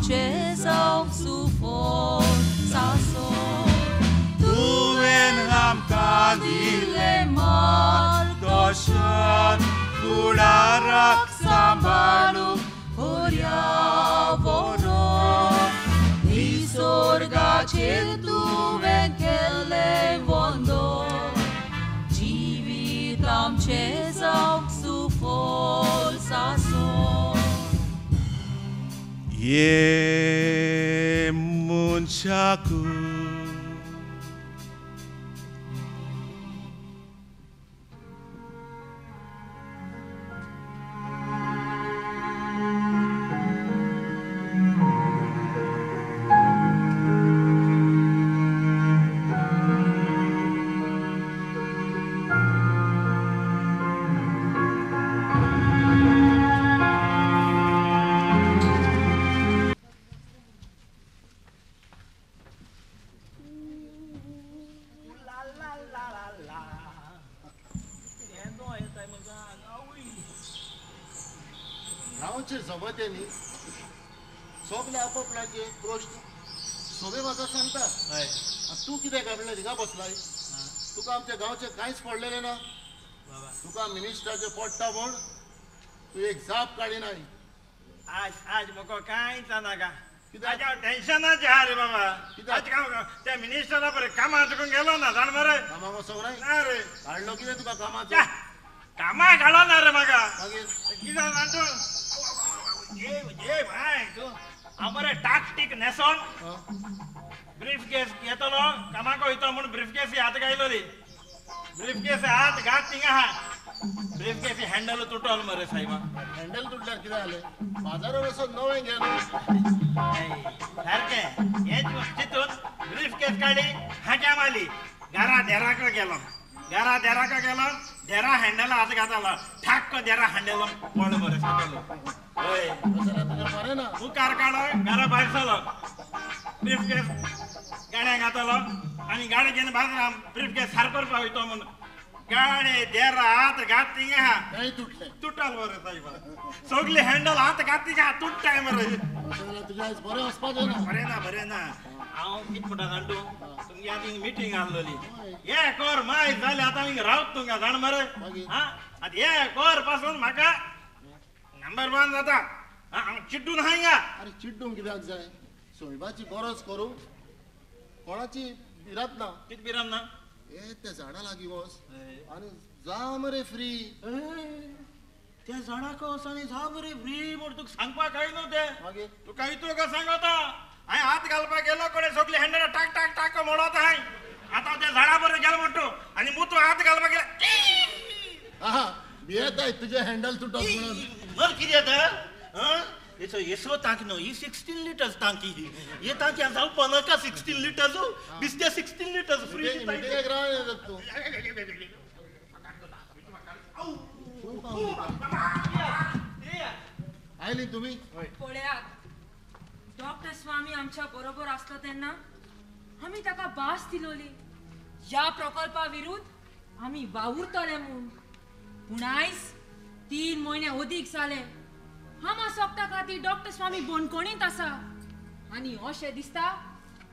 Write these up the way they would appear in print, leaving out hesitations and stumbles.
आमचे जावंक सुफल सासो तुवें आमकां दिलें मार्गदर्शन फुडाराक सांबाळूंक पर्यावरण निसर्गाचेर तुवें केल्लें वंदन जिवीत आमचें जावंक सुफल सासो ये मनशाकू जमतेनी सगळे आपापल्याचे प्रश्न सगळे म्हाका सांगता. तूं कितें काय म्हणल्यार हिंगा बसलाय, तुका आमच्या गांवचें कांयच पडलेलें ना. तुका मिनिस्टराचें पडटा म्हूण तूं एक जाप काडिनाय. आज आज म्हाका कांयच नाका, आज हांव टेन्शनाचें आहा रे बाबा. आज त्या मिनिस्टरा बरें कामाक चुकून गेलो ना जाण मरे. कामाक वचोंक नाय? ना रे. काडलो कितें तुका कामाचो? कामाक घालो ना रे म्हाका. मागीर कितें जाणा तूं? ये भाय तूं हांव मरे टाक टीक न्हेसोन ब्रीफ केस घेतलो कामाक वयतो म्हूण ब्रीफ केस हात घायलोली. ब्रीफ केस हात घात थिंगा आहा. ब्रीफ केस हँडल तुटोल मरे सायबा. हँडल तुटल्यार कितें जालें? बाजारार वचोन नवें घे न्हू. सारकें हें चिंतून ब्रीफ केस काडली, हांट्या मारली, घरा देराक गेलो. घरा देराक गेलो, देरा हँडल हात घातलो, ठाक्क देरा हँडल पडलो मरे सकलो. हय बरें ना. मुखार काडलो, घरा भायर सरलो, ब्रीफ केस गाड्याक घातलो आनी गाडी घेवन भायर ब्रीफ केस सारको करपाक वयतो म्हूण गाडी देरा हात घात थिंगा आहा. तुटलें? तुटल मरे सायबा. सगळे हँडल हात घात थिंगा आहा, तुट्टाय मरे. तुज्या आयज बरें वचपाचें ना. बरें ना, बरें ना. हांव कितें म्हणटा जाण तूं, तुमगे आतां हिंग मिटींग आहलोली. एक वर माय जालें आतां हिंग रावत तुमकां जाण मरे. आं आतां एक वर पासून म्हाका नंबर वन जाता. हांव चिड्डून आहा हिंगा. आरे चिड्डूंक कित्याक जाय? सोयबाची गरज करूंक कोणाची भिरांत ना. कितें भिरांत ना? ए त्या झाडा लागीं वच आनी जा मरे फ्री. त्या झाडाक वच आनी जा मरे फ्री म्हूण तुका सांगपाक काय न्हू तें. मागीर तुका इतूं सांगता. हांवें हात घालपाक गेलो कडेन सगळे हँडल टाक टाक टाक म्हणत हांवें. आतां त्या झाडा बरें गेलो म्हणटू आनी मुतू हात घालपाक गेले. आहा भियेताय तुजें हँडल तुटत म्हणून. मर कितें जाता? येसो येसो तांकी न्हू, ही 16 लिटर्स तांकी. हे तांकी जावपा नाका 16 लिटर्स, बिस्त्या 16 लिटर्स फ्री. मिटिंगेक राव तूं. आयली तुमी? पळयात, डॉक्टर स्वामी आमच्या बरोबर आसलो तेन्ना आमी ताका भास दिलोली ह्या प्रकल्पा विरुद्ध आमी वावुरतले म्हूण. पूण आयज 3 म्हयने अदीक जाले हांगा सोगटा खातीर डॉक्टर स्वामी बणकणींत आसा आनी अशें दिसता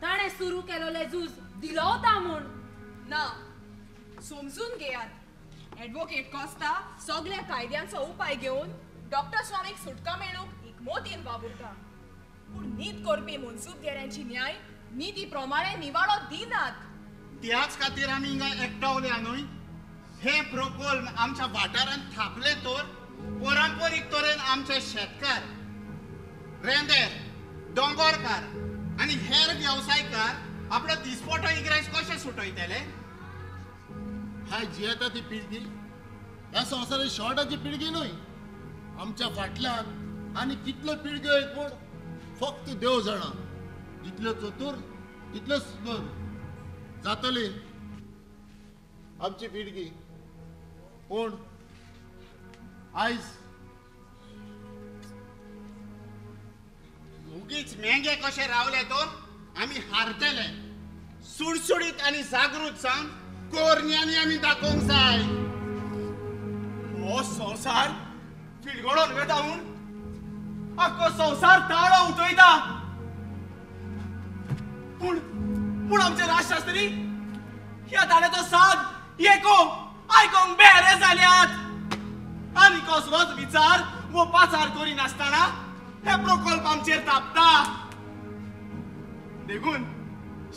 ताणें सुरू केलोलें झूज दिलोवता म्हूण. ना, समजून घेयात, एडवोकेट कोस्ता सगळ्या कायद्यांचो उपाय घेवन डॉक्टर स्वामीक सुटका मेळूंक एकमोतीन वावुरता. पूण नीत करपी मनसूबदेऱ्यांची न्याय निती प्रमाणे निवाडो दिनात. त्याच खातीर आमी हिंगा एकठावल्या न्हय. हे प्रकल्प आमच्या वाठारांत थापले तर परंपरीक तरेन आमचे शेतकार, रेंदेर, दोंगरकार आनी हेर वेवसायकार आपलो दिसपटो इंग्रज कशे सुटयतले? हाय जियेता ती पिळगी ह्या संवसाराची शॉर्टाची पिळगी न्हय. आमच्या फाटल्यान आनी कितल्यो पिळग्यो येत म्हूण फक्त देव जाणा. जितल्यो चतूर तितल्योच जातली आमची पिळगी. पूण आयज उगीच मेंगे कशे रावले तर आमी हारतले. सुडसुडीत आनी जागृत जावन कोरन्यांनी आमी दाखोवंक जाय. हो संवसार फिरगडोन वता म्हूण आख्खो संवसार ताळो उठयता. पूण पूण आमचे राजशास्त्री ह्या ताळ्याचो साद एको आयकोंक बेरे जाल्यात आनी कसलोच विचार वो पाचार करिनासतना हे प्रकल्प आमचेर तापता. देखून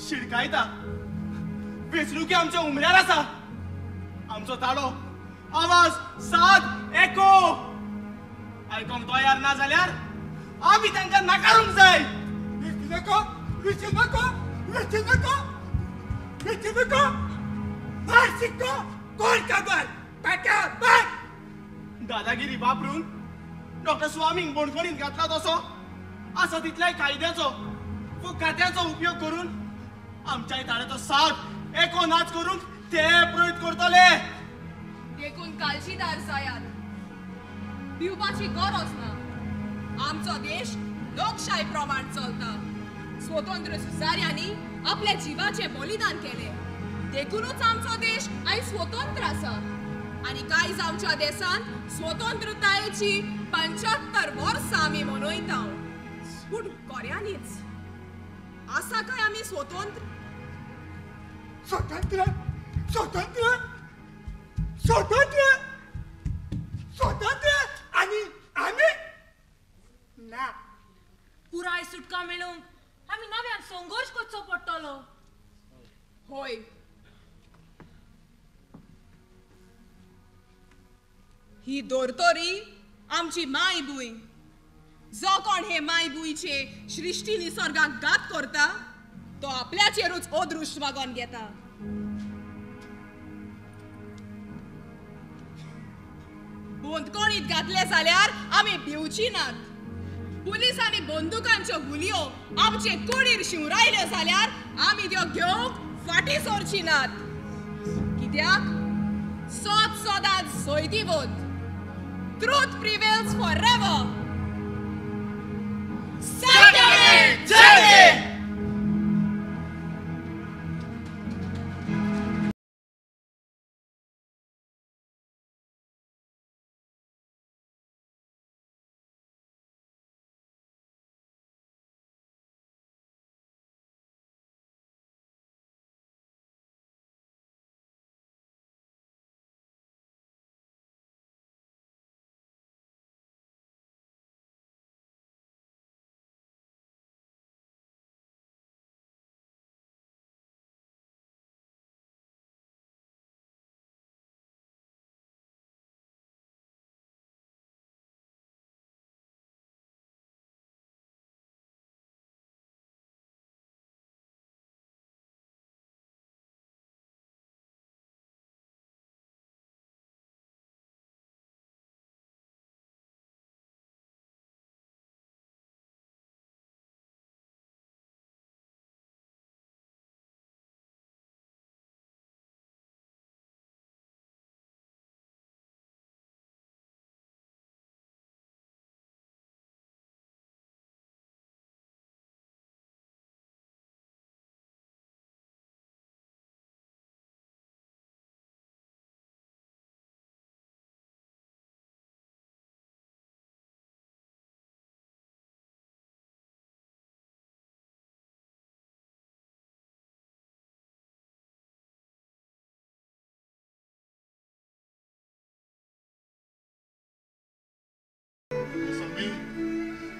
शिडकायता, वेंचणुकी आमच्या उमऱ्यार आसा. आमचो ताळो, आवाज, साद, एको आयकोंक तयार ना जाल्यार आमी तांकां नाकारूंक जाय. वेंचणुको वेंचणुको वेंचणुको वेंचणुको मार शिक्को कोण खबर पटापट. दादागिरी वापरून डॉक्टर स्वामींक बणखणींत घातला तसो आसा तितल्याय कायद्याचो वो कात्याचो उपयोग करून आमच्याय ताळ्याचो साद एको नाच करूंक ते प्रयत्न करतले. देखून काळजीदार जायात, भिवपाची गरज ना. आमचो देश लोकशाय प्रमाण चलता. स्वतंत्र झुजाऱ्यांनी आपल्या जिवाचें बलिदान केलें, देखूनच आमचो देश आयज स्वतंत्र आसा. आनी कायज आमच्या देशांत स्वतंत्रतायेची 75 वर्सां आमी मनयता. पूण खऱ्यांनीच आसा काय आमी स्वतंत्र? स्वतंत्र स्वतंत्र स्वतंत्र स्वतंत्र आनी आमी ना. पुराय सुटका मेळोवंक आमी नव्यान संघर्श करचो पडटलो. होय, ही धर्तरी आमची मायभूंय. जो कोण हे मायभूंयचे सृश्टी निसर्गाक घात करता तो आपल्याचेरूच अदृश्ट मागोवन घेता. बंदखणीत घातले जाल्यार आमी भिवची नात. पुलिसांनी बंदुकांच्यो गुलयो आमचे कुडीर शिंवरायल्यो जाल्यार आमी त्यो घेवंक फाटीं सरची नात. कित्याक सद सदांच जैतिवंत. Truth prevails forever. सत्यमेव जयते.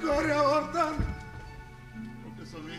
खऱ्या अर्थान डॉक्टर स्वामी.